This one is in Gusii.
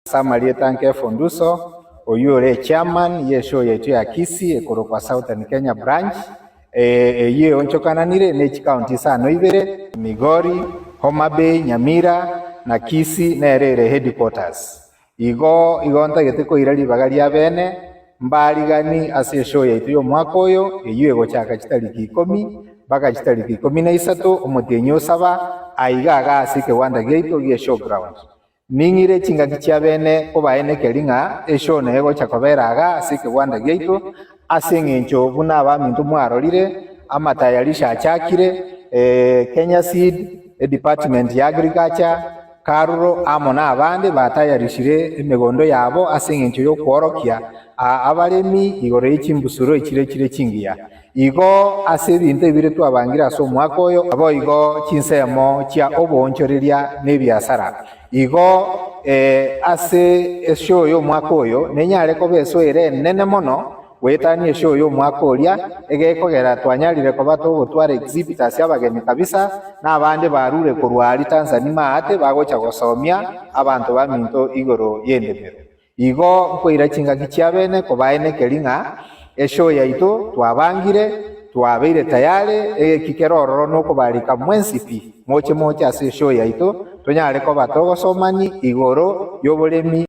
Ase amarieta Nkefa Onduso, oyio ore echairman ye show yaito ya Kisii ekorokwa Southern Kenya Branch, eyio eonchokananire ne chikaunti isano ibere, Migori, Homa Bay, Nyamira na Kisii nere ere headquarters. Igo igo ntagete koira ribaga ria bene mbarigani ase eshow yaito y'omwaka oyo eyio egochaka chitariki ikomi mpaka chitariki 13 omotienyi osaba aiga iga ase ekewanda giaito gie showground. Ning'ire chingaki chia bene kobaenekeria ng'a eshow neye egocha kobera iga ase ekewanda giaito ase eng'encho buna abaminto mwarorire amatayarisho achakire, Kenya Seed, edepartment ya Agriculture, Karuro amo na abande batayarishire emegondo yabo ase engencho y'okworokia abaremi igoro ye chimbusuro echire chire chingiya. Igo ase ebinto ebire twabangire ase omwaka oyo, naboigo chinsemo chia oboonchoreria na ebiasara. Igo ase eshow y'omwaka oyo nenyare koba eshow ere enene mono Goetania eshow y'omwaka oria, egekogera twanyarire koba togotwara exhibitors abageni kabisa, na abande barure korwa aria Tanzania maate bagocha gosomia abanto baminto igoro y'endemero. Igo nkoira chingaki chia bene kobaenekeria ng'a eshow yaito twabangire, twabeire tayari, egeki kere ororo nokobarika mwensi pi moche moche ase eshow yaito tonyare koba togosomani igoro y'oboremi.